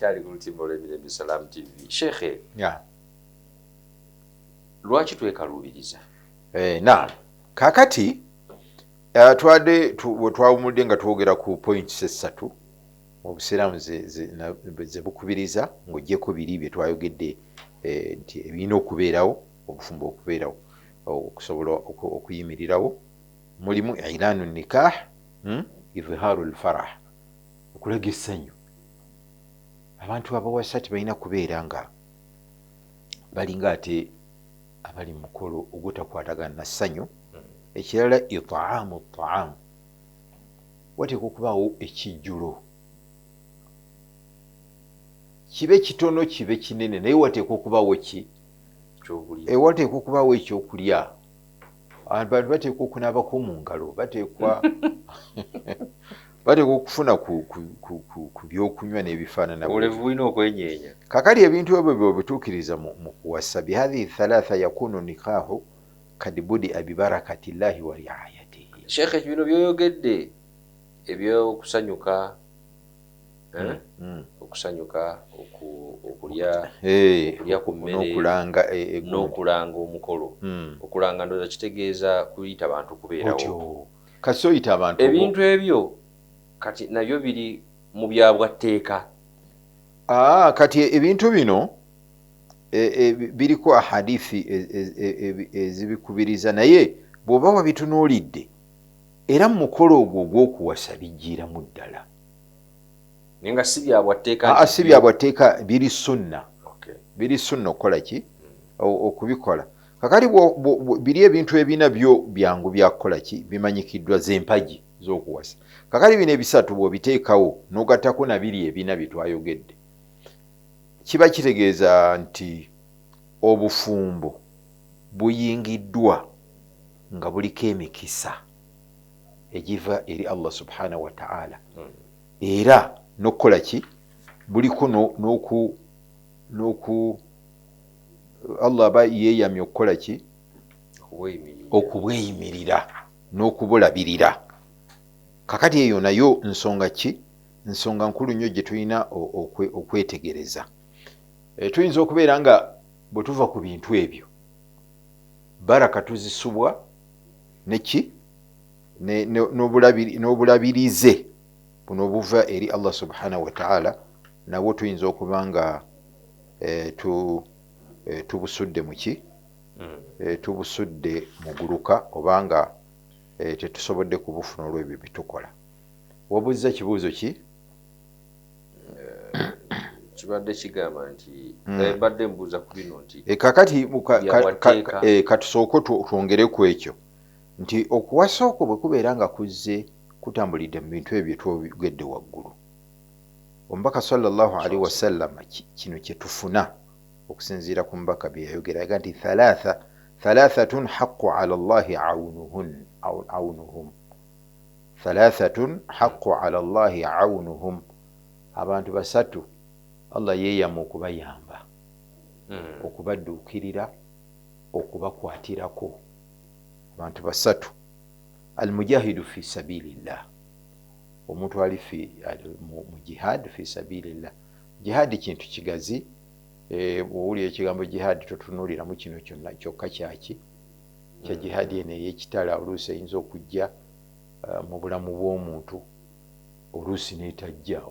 Okyali ku lutimba olw'emirembe, Salam TV. Shekhe, lwaki twekaluubiriza? Naam, kakati twadde bwe twawumudde nga twogera ku points essatu obusiraamu ze bukubiriza, ng'oggyeko biri bye twayogedde nti ebirina okubeerawo obufumbo okubeerawo, okusobola okuyimirirawo, mulimu ilanu nikah, idhharu lfarah, okulaga essanyu. Abantu abawasa tebalina kubeera nga balinga ate abali mukolo ogutakwatagana na ssanyu. Ekirala, itaamu taamu, wateekwa okubaawo ekijjulo, kibe kitono kibe kinene, naye wateekwa okubaawo ki? Wateekwa okubaawo ekyokulya. Abantu bateekwa okunaabako mu ngalo, bateekwa okufuna ku byokunywa n'ebifaanana. Obulevu bulina okwenyeenya. Kakali ebintu ebyo bwebituukiriza mu kuwasa, bihadhihi thalatha yakunu nikahu kad budia bibarakati llahi wa riayatihi. Shekhe, bino byoyogedde ebyokusanyuka, okusanyuka, okulya, okulya ku mmere, n'okulanga, n'okulanga omukolo. Okulanga ndowooza kitegeeza kuyita bantu kubeerawo. Kasi oyita abantu. Ebintu ebyo kati nabyo biri mu byabwatteeka? Kati ebintu bino biriko ahadithi ezibikubiriza, naye bw'oba wabitunuulidde era mu mukolo ogwo ogw'okuwasa bijjiiramu ddala. Naye nga si byabwatteeka? Si byabwatteeka, biri sunna. Biri sunna okukola ki? Okubikola. Kakati biri ebintu ebina byo byangu byakukola ki? Bimanyikiddwa, z'empagi z'okuwasa. Kakati bino ebisatu bw'obiteekawo n'ogattako na biri ebina bye twayogedde, kiba kitegeeza nti obufumbo buyingiddwa nga buliko emikisa egiva eri Allah subhanahu wataala, era n'okukola ki? Buliko n'oku Allah aba yeeyamye okukola ki? Okubweyimirira n'okubulabirira. Kakati eyo nayo nsonga ki? Nsonga nkulu nnyo gye tulina okwetegereza. Tuyinza okubeera nga bwe tuva ku bintu ebyo, baraka tuzisubwa neki n'obulabirize buno obuva eri Allah subhanahu wataala, nabwo tuyinza okuba nga tubusudde muki? Tubusudde muguluka, obanga tetusobodde kubufuna olwebyo byetukola. Wabuuziza kibuuzo ki? Kibadde kigamba nti mbadde mbuuza ku bino nti Kakati katusooke twongere ku ekyo nti okuwasa okwo bwe kubeera nga kuzze kutambulidde mu bintu ebyo twogedde waggulu, omubaka sallallahu alaihi wasallam, kino kyetufuna okusinziira ku mubaka bye yayogera, yaga nti thalatha, thalathatun haqqu ala llahi aunuhum, thalathatun haqqu ala llahi aunuhum, abantu basatu Allah yeeyama okubayamba, okubadduukirira, okubakwatirako. Abantu basatu: almujahidu fi sabilillah, omuntu ali mu jihad fi sabilillah. Jihadi kintu kigazi. Bwowulira ekigambo jihadi totunuuliramu kino kyonna kyokka kyaki kya jihadi eno ey'ekitala. Oluusi eyinza okujja mu bulamu bw'omuntu, oluusi netajja,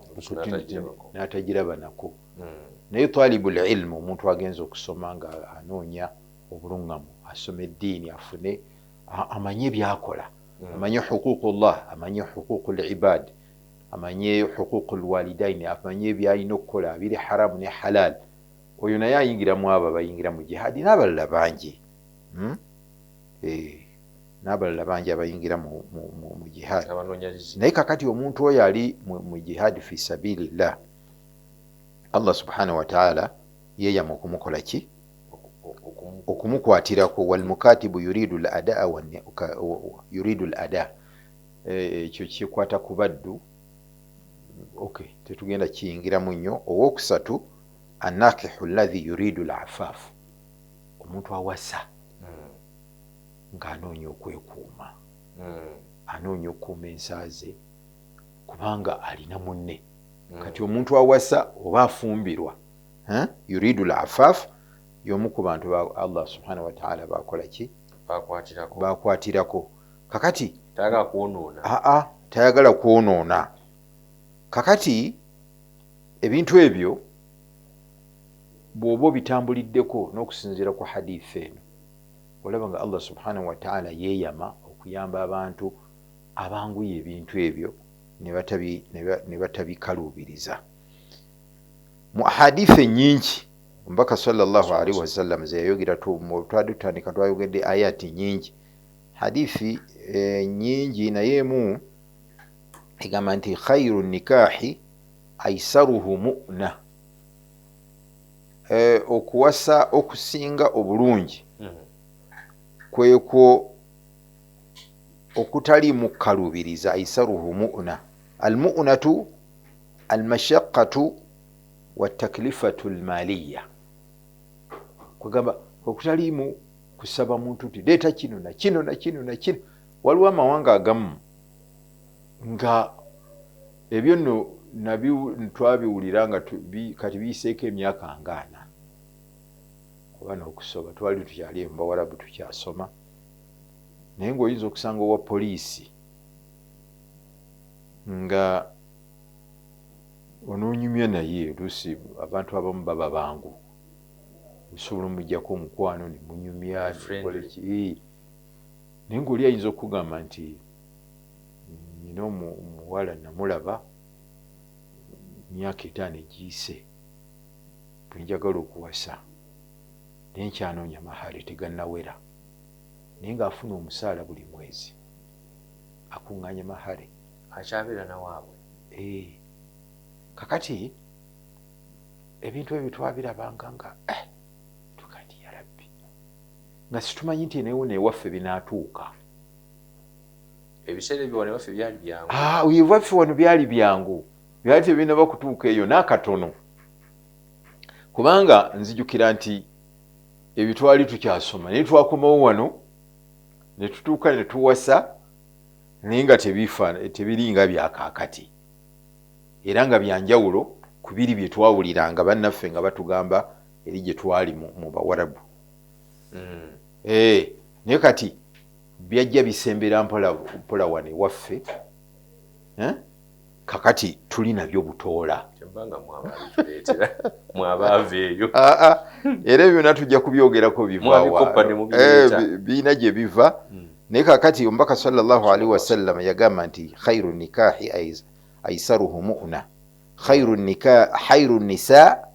n'atagiraba nako. Naye talibul ilmu, omuntu agenza okusoma nga anoonya obuluŋŋamu, asoma eddiini afune amanye byakola, amanye huququllah, amanye huququ libad, amanye huququ lwalidaini, amanye byalina okukola biri haramu ne halal, oyo naye ayingiramu abo abayingira mu jihadi n'abalala bangi, N'abalala bangi abayingira mu jihadi. Naye kakati omuntu oyo ali mu jihadi fi sabilillah, Allah subhanahu wataala yeeyama okumukola ki? Okumukwatirako. Walmukatibu yuridu ladaa, yuridu lada, ekyo kikwata ku baddu. Ok, tetugenda kiyingiramu nnyo. Owokusatu, anakihu llahi yuridu lafafu, omuntu awasa ng'anoonya okwekuuma, anoonya okukuuma ensa ze kubanga alina munne. Kati omuntu awasa oba afumbirwa, yuridu lafaf, y'omu ku bantu ba Allah subhanahu wataala bakola ki? Bakwatirako. Kakati aa tayagala kwonoona. Kakati ebintu ebyo bw'oba obitambuliddeko n'okusinziira ku hadithi eno, olaba nga Allah subhanahu wataala yeeyama okuyamba abantu abanguya ebintu ebyo ne batabikaluubiriza. Mu hadithi ennyingi omubaka sallallahu alaihi wasallam zeyayogera, twali tutandika twayogedde ayati nyingi, hadithi nyingi, naye emu egamba nti khairu nikahi aisaruhu mu'na, okuwasa okusinga obulungi kwekwo okutaliimu kukaluubiriza. Aisaruhu mu'na, almu'natu almashaqqatu wataklifatu lmaliya, kwegamba okutaliimu kusaba muntu nti leeta kino na kino na kino na kino. Waliwo amawanga agamu nga ebyo nno twabiwulira nga kati biyiseeko emyaka ngaana oba n'okusoba, twali tukyali mu Bawarabu tukyasoma, naye ng'oyinza okusanga owa poliisi nga onoonyumya naye, oluusi abantu abamu baba bangu, osobola omugjako omukwano ne munyumya, naye ng'oli ayinza okugamba nti nina omuwala namulaba myaka 5 egiyise bwe njagala okuwasa, naye nkyanoonya mahale tegannawera, naye ng'afuna omusaala buli mwezi akuŋŋaanya mahale, akyabeera nawaabwe. Kakati ebintu ebyo twabirabanga nga tukati ya Rabbi, nga situmanyi nti newo newaffe binaatuuka. Ebiseera ebyo wano ewaffe byali byangu. Ewaffe wano byali byangu, byali tebinaba kutuuka eyo n'akatono, kubanga nzijukira nti ebyo twali tukyasoma, naye twakomawo wano ne tutuuka ne tuwasa, naye nga tebiringa byakaakati, era nga byanjawulo ku biri bye twawuliranga bannaffe nga batugamba eri gye twali mu Bawarabu. Naye kati byajja bisembera mpola mpola wano ewaffe, kakati tuli nabyo butoola. Era ebyo byonna tujja kubyogerako, biina gye biva. Naye kakati omubaka sallallahu alaihi wasallam yagamba nti khairu nikahi aisaruhu mu'na, khairu nisa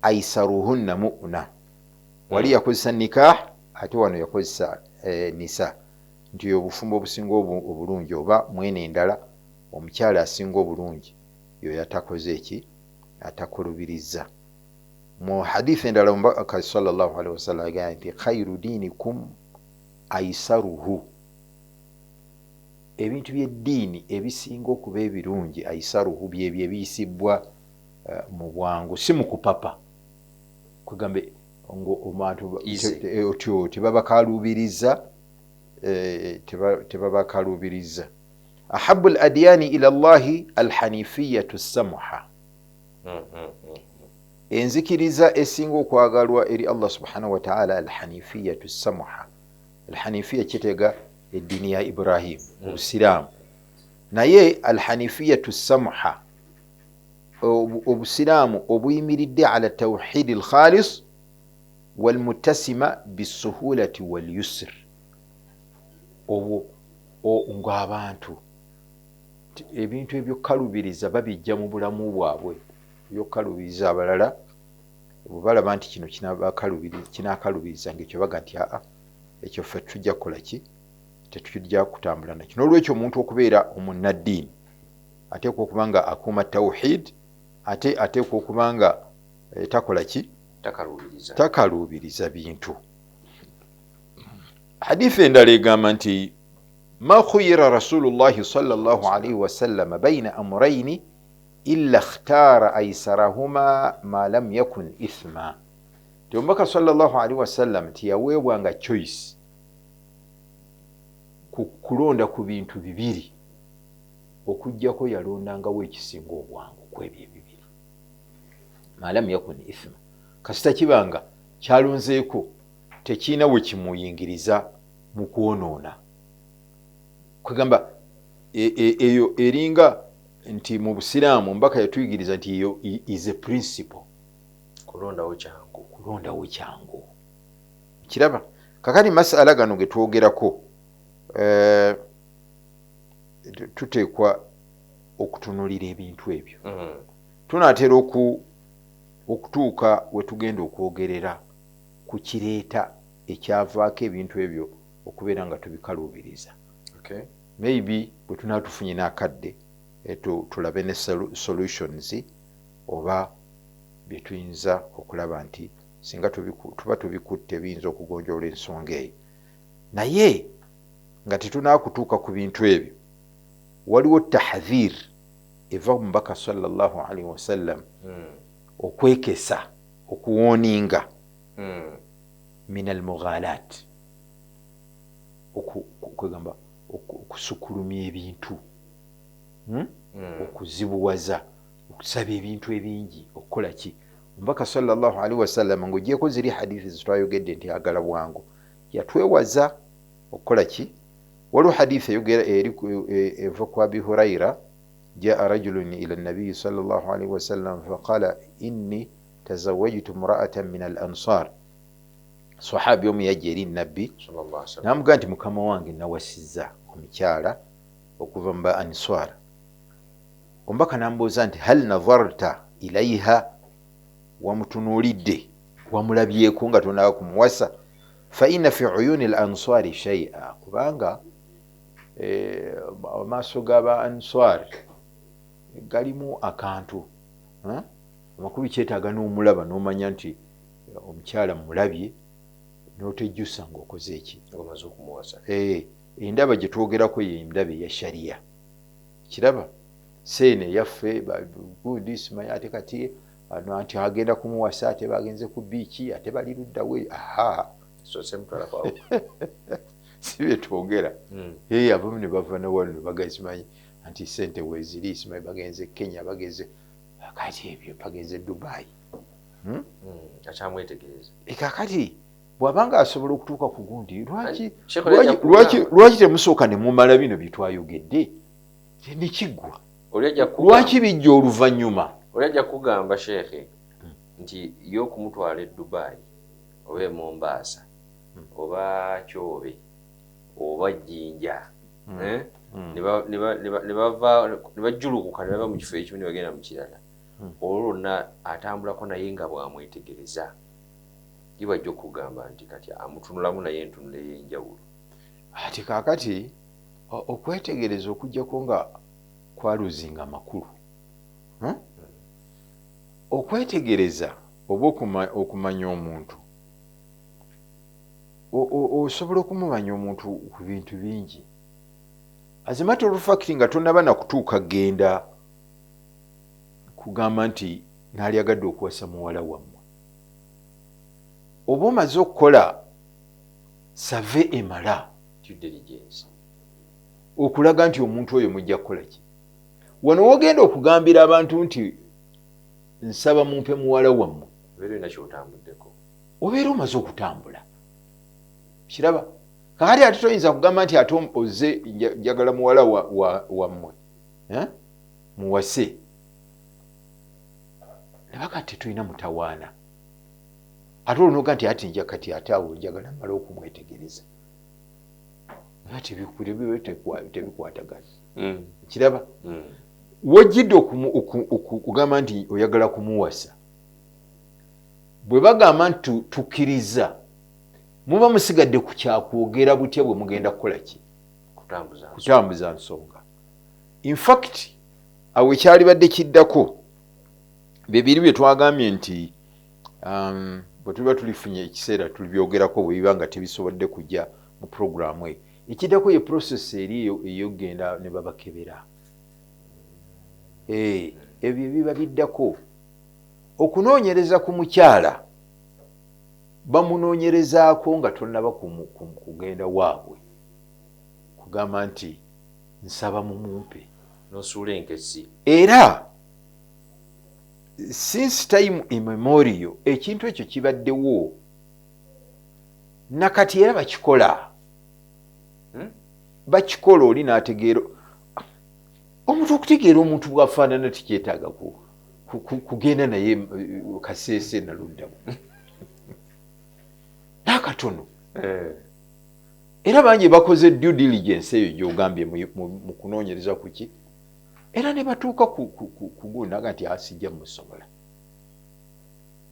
aisaruhunna mu'na. Wali yakozesa nikah, ate wano yakozesa nisa, nti obufumbo obusinga obulungi oba mwene endala omukyala asinga obulungi yoyo atakoze eki, atakulubiriza. Mu hadithi endala omubaka sallallahu alaihi wasallam agamba nti khairu dinikum aisaruhu, ebintu by'eddiini ebisinga okuba ebirungi aisaruhu byebyo ebiyisibwa mu bwangu, si mu kupapa, kugambe abantu tebabakaluubiriza, tebabakaluubiriza. Ahabu l adyani ila llahi alhanifiyatu samuha, enzikiriza esinga okwagalwa eri Allah subhanahu wataala alhanifiyatu samuha. Alhanifiya kitega eddiini ya Ibrahim, obusiraamu, naye alhanifiyatu samuha obusiraamu obuyimiridde ala tawhidi lkhalis walmutasima bisuhulati walyusr, obwo ng'abantu ebintu ebyokukalubiriza babijja mu bulamu bwabwe. Ebyokukalubiriza abalala bwe balaba nti kino kinakalubiriza, ngaekyo baga nti aa ekyo ffe tujja kukola ki, tetujja kutambula nakyo. N'olwekyo omuntu okubeera omunnaddiini ateekwa okuba nga akuuma tawhid, ate ateekwa okuba nga takola ki, takaluubiriza bintu. Hadithi endala egamba nti ma khuyira rasulullahi sallallahu alaihi wasallama baina amuraini illa ikhtara aisarahuma ma lam yakun ithma, ti omubaka sallallahu alaihi wasallam tiyaweebwanga choice ku kulonda ku bintu bibiri, Okuggyako yalondangawo ekisinga obwangu ku ebyo ebibiri. Ma lam yakun ithma, kasita kibanga kyalonzeeko tekiina we kimuyingiriza mu kwonoona. Kwegamba eyo eringa nti mu Busiraamu omubaka yatuyigiriza nti eyo is a principle. Kulondawo kyangu. Kulondawo kyangu. Kiraba kakati masala gano ge twogerako, tuteekwa okutunulira ebintu ebyo. Tunaatera okutuuka we tugenda okwogerera ku kireeta ekyavaako ebintu ebyo okubeera nga tubikaluubiriza. Maybe bwe tunaba tufunye n'akadde, tulabe ne solutions oba bye tuyinza okulaba nti singa tuba tubikutte biyinza okugonjoola ensonga eyo. Naye nga tetunaakutuuka ku bintu ebyo, waliwo tahdhir eva mu mubaka sallallahu alaihi wasallam, okwekesa, okuwooninga min almughalat, kwegamba okusukulumya ebintu, okuzibuwaza, okusaba ebintu ebingi, okukola ki. Omubaka sallallahu alaihi wasallam, ng'ogyeko ziri hadithi zetwayogedde nti agala bwangu, yatwewaza okukola ki. Waliwo hadithi eyogera eva ku Abi Huraira: jaa rajulun ila nabiyi sallallahu alaihi wasallam faqala inni tazawajtu mraatan min al ansar. Sahabi omu yajja eri Nabbi namugamba nti, "Mukama wange, nawasizza omukyala okuva mu ba Answar." Omubaka nambuuza nti, "Hal nazarta ilaiha?" Wamutunuulidde, wamulabyeko nga tonaba kumuwasa? Fa inna fi uyuni l answari shaia, kubanga amaaso g'aba Answar galimu akantu. Amakulu, kyetaaga n'omulaba n'omanya nti omukyala mulabye, n'otejjusa ng'okoze eki. Ng'omaze okumuwasa. Endaba gye twogerako ye endaba eya shariya. Kiraba seene eyaffe gundi simanyi, ate kati ano nti agenda kumuwasa, ate bagenze ku biiki, ate bali luddawe, aha. Sose mutwala kwawo. Si bye twogera. Abamu ne bava newano ne baga simanyi anti sente weeziri, simanyi bagenze Kenya, bagenze kati ebyo, bagenze Dubai. Akyamwetegereza. Kakati bw'abanga asobola okutuuka ku gundi, lwaki Sheikh oli ajja lwaki temusooka ne mumala bino bye twayogedde nekiggwa? Oli ajja kugamba. Lwaki bijja oluvannyuma? Oli ajja kugamba, sheekhe, nti ye okumutwala e Dubai oba e Mombasa oba Kyobe oba Jjinja, eh? Ne bajjulukuka ne bava mu kifo ekimu ne bagenda mu kirala, olwo lwonna atambulako naye nga bwamwetegereza. Ye bwajja okugamba nti kati amutunulamu naye entunula ey'enjawulo. Ati kaakati okwetegereza okugjako nga kwaluzinga amakulu. Okwetegereza oba okumanya omuntu, osobola okumumanya omuntu ku bintu bingi. As a matter of fact, nga tonaba nakutuuka genda kugamba nti naalyagadde okuwasa muwala wammwe, oba omaze okukola survey emala due diligence okulaga nti omuntu oyo mujja kukola ki. Wano wogenda okugambira abantu nti nsaba mumpe muwala wammwe, obeera olina kyotambuddeko. Obeera omaze okutambula. Kiraba kakati ate toyinza kugamba nti ate ozze njagala muwala wammwe, eh? Muwase nabaka tetulina mutawaana, ate olwonoga nti ati nja kati ate awo njagala mmale okumwetegereza, nga tebikwatagana. Kiraba wojjidde okugamba nti oyagala kumuwasa, bwe bagamba nti tukkiriza, muba musigadde ku kyakwogera butya bwe mugenda kukola ki. Kutambuza nsonga. Kutambuza nsonga. Infact, awo ekyalibadde kiddako bebiri bye twagambye nti bwe tuba tulifunye ekiseera tulibyogerako, bwe biba nga tebisobodde kujja mu puroguramu eyo. Ekiddako ye process eri ey'okugenda ne babakebera. Ebyo biba biddako. Okunoonyereza ku mukyala bamunoonyerezaako nga tonnaba kugenda waabwe kugamba nti nsaba mumumpe. Nosuula enkesi. Era since time immemorial ekintu ekyo kibaddewo, nakati era bakikola. Bakikola oli n'ategeera omuntu, okutegeera omuntu bw'afaanana tikyetaaga kugenda naye Kaseese naluddamu n'akatono. Era bangi bakoze due diligence eyo gyogambye mu kunoonyereza kuki, era ne batuuka kugunaga nti asijja musobola,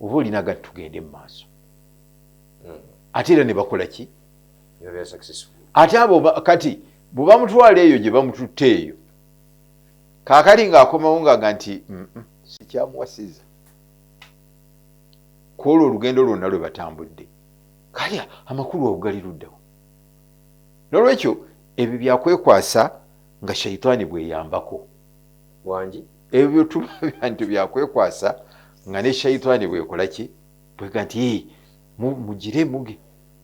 oba olinaga tugende mu maaso. Ate era ne bakola ki? Ate abo kati bwe bamutwala eyo gye bamututte eyo, kaakali ng'akomawo ng'aga nti sikyamuwasiza kwolwo olugendo lwonna lwe batambudde, kale amakulu awo gali luddawo. Nolwekyo ebyo byakwekwasa nga shaitaani bweyambako. Wangi? Ebyo tuba nti byakwekwasa nga ne shaitaani bwekola ki, bwega nti mugire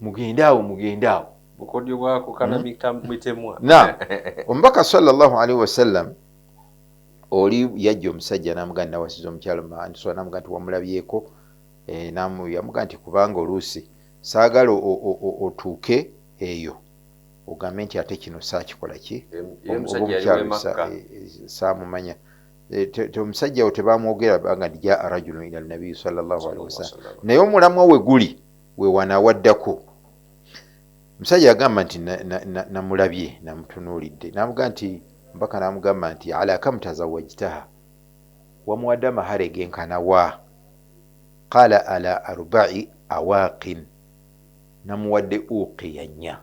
mugende awo, mugende awo. Bukodyo bwakukana mitemwa. Na omubaka sallallahu alaihi wasallam oli yajja omusajja n'amugamba nawasiza omukyalo, n'amugamba nti wamulabyeko, yamugamba nti kubanga oluusi saagala otuuke eyo ogambe nti ate kino saakikola ki, omukyalo saamumanya. Omusajja wo tebamwogera banga nti jaa rajulun ila nabiyi sallallahu alaihi wasallam, naye omulamwa we guli we wanaawaddako. Omusajja agamba nti namulabye, namutunuulidde, n'amugamba nti mbaka, n'amugamba nti ala kam tazawajtaha, wamuwadde amahare genkana wa? Qala ala arba'i awaqin, namuwadde uqiya 4.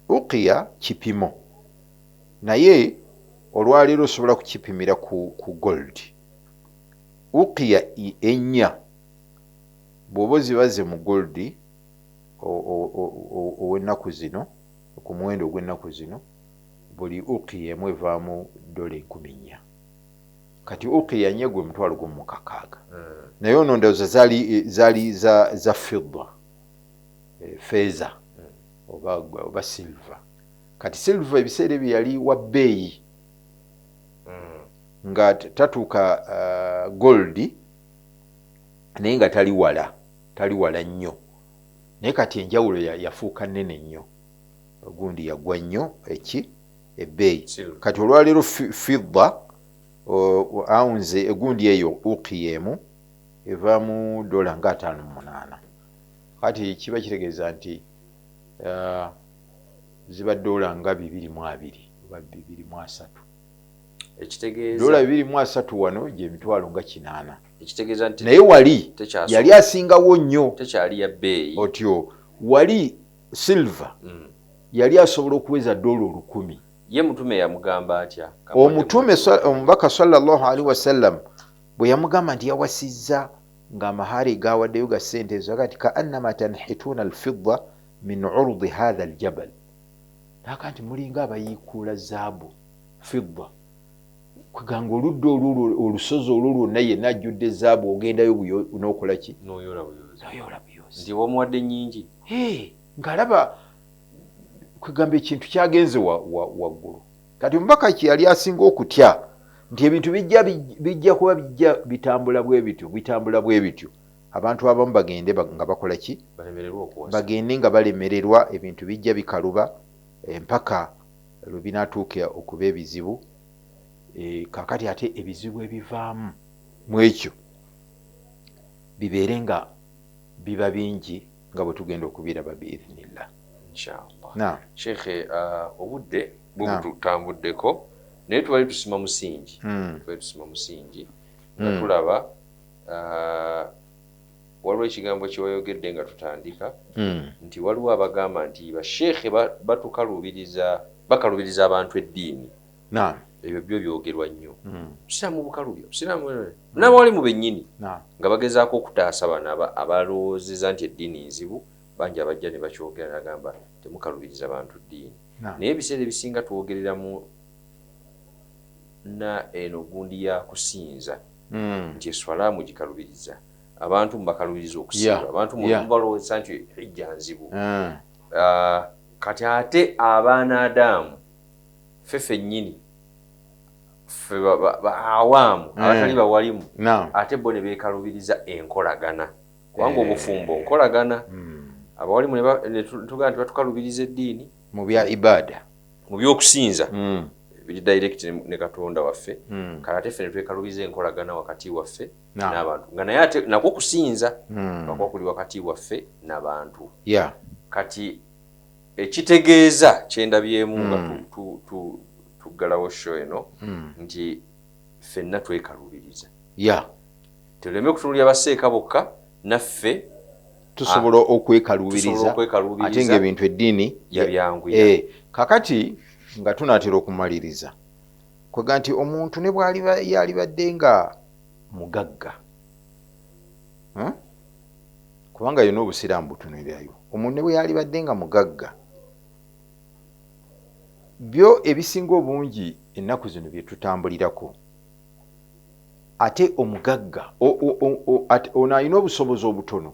Uqiya kipimo, naye olwaleero osobola kukipimira ku gold. Uqiya 4 bw'oba ozibaze mu gold ow'ennaku zino, ku muwendo ogw'ennaku zino, buli uqiya emu evaamu $4,000. Kati uqiya 4 gwe 160,000. Naye ono ndowooza zaali za fidda, feeza oba silver. Kati silver ebiseera ebyo yali wa bbeeyi nga tatuuka gold, naye nga tali wala nnyo. Naye kati enjawulo yafuuka nnene nnyo, gundi yagwa nnyo eki ebbeeyi. Kati olwaleero fidda ounce egundi eyo uqiya emu evaamu $58. Kati kiba kitegeeza nti ziba $220 oba 230. Ekitegeeza $230 wano gye 800,000. Ekitegeeza nti naye wali yali asingawo nnyo, tekyali ya bbeeyi otyo. Wali silver yali asobola okuweza $1,000. Ye mutume yamugamba atya? Omutume omubaka sallallahu alaihi wasallam bwe yamugamba nti yawasizza ng'amahare gawaddeyo ga ssente ezo, agati ka annama tanhituna alfidda min urdi hadha aljabal, naga nti mulinga abayiikuula zaabu fidda, kweganga oludda olwo olusozi olwo lwonna yenna ajjudde zaabu, ogendayo n'okola ki? N'oyola buyozi. N'oyola buyozi. Nti wamuwadde nnyingi. Ng'alaba kwegamba ekintu kyagenze waggulu. Kati omubaka kye yali asinga okutya nti ebintu bijja kuba bijja bitambula bwe bityo, bitambula bwe bityo, abantu abamu bagende nga bakola ki? Bagende nga balemererwa, ebintu bijja bikaluba mpaka lwe binaatuuka okuba ebizibu. Kaakati ate ebizibu ebivaamu mu ekyo bibeere nga biba bingi nga bwe tugenda okubiraba biidhnillah. Inshallah. Sheikh, obudde bututambuddeko, naye tubali tusima musingi. Tubali tusima musingi nga tulaba waliwo ekigambo kye wayogedde nga tutandika nti waliwo abagamba nti basheekhe bakalubiriza abantu eddiini. Ebyo byo byogerwa nnyo. Busiraamu bukalubya, busiraamu n'abawali mu bennyini nga bagezaako okutaasa bano abalowoozeza nti eddiini nzibu, bangi abajja ne bakyogera n'agamba temukalubiriza bantu ddiini. Naye ebiseera ebisinga twogerera mu na eno gundi ya kusinza nti eswala mugikalubiriza, abantu mubakalubiriza okusiiba, abantu mubalowooza nti hijja nzibu. Kati ate abaana Adamu ffe ffennyini Ffe awaamu abatali bawalimu ate bo ne beekalubiriza enkolagana, kubanga obufumbo nkolagana. Abawalimu ne tugamba nti batukalubiriza eddiini mu bya ibada, mu byokusinza biri direct ne Katonda waffe. Kale ate ffe ne twekalubiriza enkolagana wakati waffe n'abantu, nga naye ate nakwo kusinza lwakuba kuli wakati waffe n'abantu. Kati ekitegeeza kyendabyemu nga tuggalawo show eno nti ffenna twekalubiriza, tuleme kutunulira baseeka bokka, naffe tusobola okwekalubiriza ate ng'ebintu eddiini yabyanguya. Kakati nga tunaatera okumaliriza, kwega nti omuntu ne bw'aliba yalibadde nga mugagga, kubanga yonna obusiraamu butunulirayo, omuntu ne bwe yalibadde nga mugagga, byo ebisinga obungi ennaku zino bye tutambulirako, ate omugagga ono alina obusobozi obutono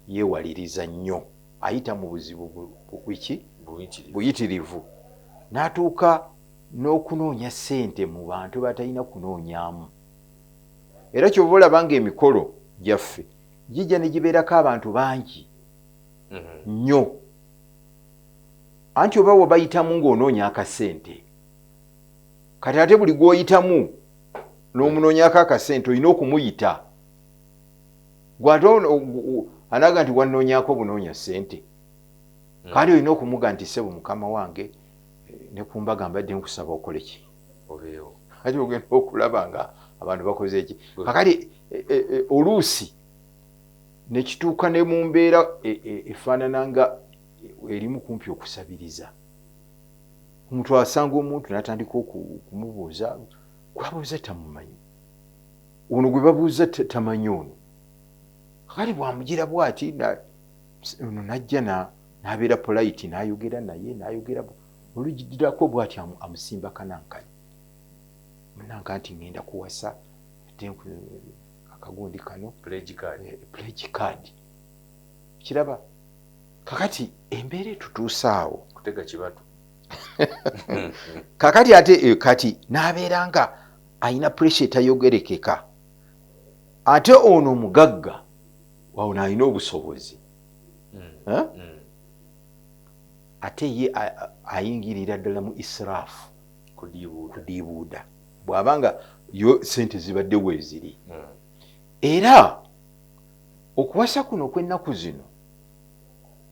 yeewaliriza nnyo, ayita mu buzibu bwiki buyitirivu, n'atuuka n'okunoonya ssente mu bantu batalina kunoonyaamu. Era kyova olaba ng'emikolo gyaffe gijja ne gibeerako abantu bangi nnyo, anti oba wabayitamu ng'onoonya akasente, kati ate buli gw'oyitamu n'omunoonyako akasente olina okumuyita, gwate anaga nti wannoonyako bunoonya ssente, kandi olina okumuga nti ssebo mukama wange ne ku mbaga mbadde nkusaba okole ki, kati ogenda okulaba nga abantu bakoze eki. Kakati oluusi nekituuka ne mu mbeera efaanana nga erimu kumpi okusabiriza, omuntu asanga omuntu n'atandika okumubuuza, gwabuuza tamumanyi, ono gwe babuuza tamanyi ono. Kakati bwamugira bwati ono najja n'abeera polite, n'ayogera naye, n'ayogera olugidirako bwati amusimba kanankani munanka nti ngenda kuwasa akagundi kano pledge card, kiraba. Kakati embeera etutuusa awo kutega kibatu. Kakati ate kati n'abeera nga alina pressure etayogerekeka, ate ono omugagga ono alina obusobozi, ate ye ayingirira ddala mu israafu, kudiibuuda, bw'abanga yo sente zibadde weeziri. Era okuwasa kuno okw'ennaku zino,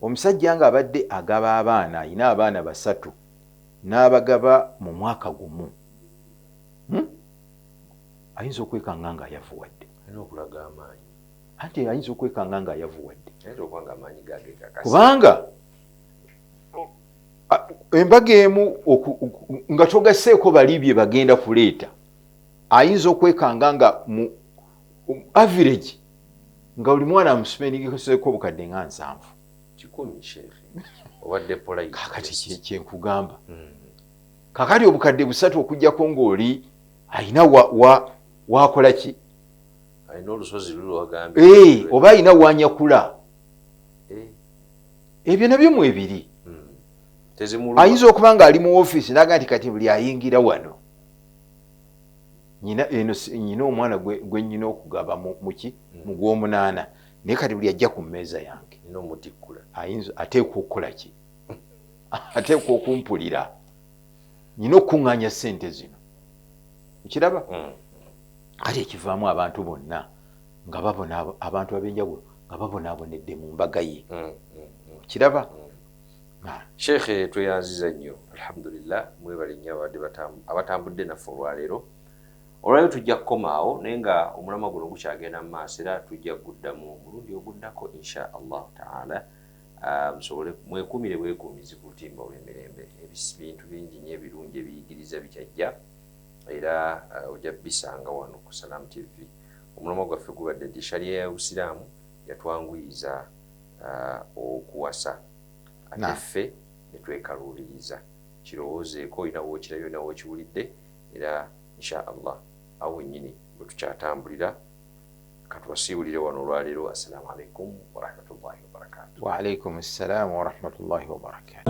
omusajja ng'abadde agaba abaana, alina abaana 3 n'abagaba mu mwaka gumu, ayinza okwekanga ng'ayavuwadde, anti ayinza okwekanga ng'ayavuwadde, kubanga embaga emu nga togasseeko bali bye bagenda kuleeta, ayinza okwekanga nga mu average nga buli mwana amusipendingiseeko obukadde nga 70. Kakati kyenkugamba, kakati obukadde 3 okujjako ng'oli alina wakola ki, oba alina wanyakula, ebyo nabyo mwebiri. Ayinza okuba nga ali mu ofiisi naga nti kati buli ayingira wano nyina omwana gwe nyina okugaba muki mu gw'omunaana, naye kati buli ajja ku mmeeza yange ayinza ateekwa okukola ki, ateekwa okumpulira, nyina okukuŋŋaanya ssente zino, okiraba. Kati ekivaamu abantu bonna nga babona abantu ab'enjawulo nga babonaabonedde mu mbaga ye, okiraba. Sheikh tweyanziza nnyo, alhamdulillah, mwebale nnyo abadde abatambudde naffe olwaleero. Olwaleero tujja kukomaawo, naye nga omulamwa guno gukyagenda mu maaso, era tujja kuguddamu omulundi oguddako insha Allahu taala. Musobole mwekuumire bwekuumizi ku lutimba olw'emirembe. Ebintu bingi nnyo ebirungi ebiyigiriza bikyajja, era ojja bisanga wano ku Salam TV. Omulamwa gwaffe gubadde nti sharia y'Obusiraamu yatwanguyiza okuwasa, ate ffe ne twekaluubiriza. Kirowoozeeko, olina w'okirabye, olina w'okiwulidde, era insha Allah awo wennyini bwe tukyatambulira. Katubasiibulire wano olwaleero. Assalamu alaikum warahmatullahi wabarakatuh. Wa alaikum assalam warahmatullahi wabarakatuh.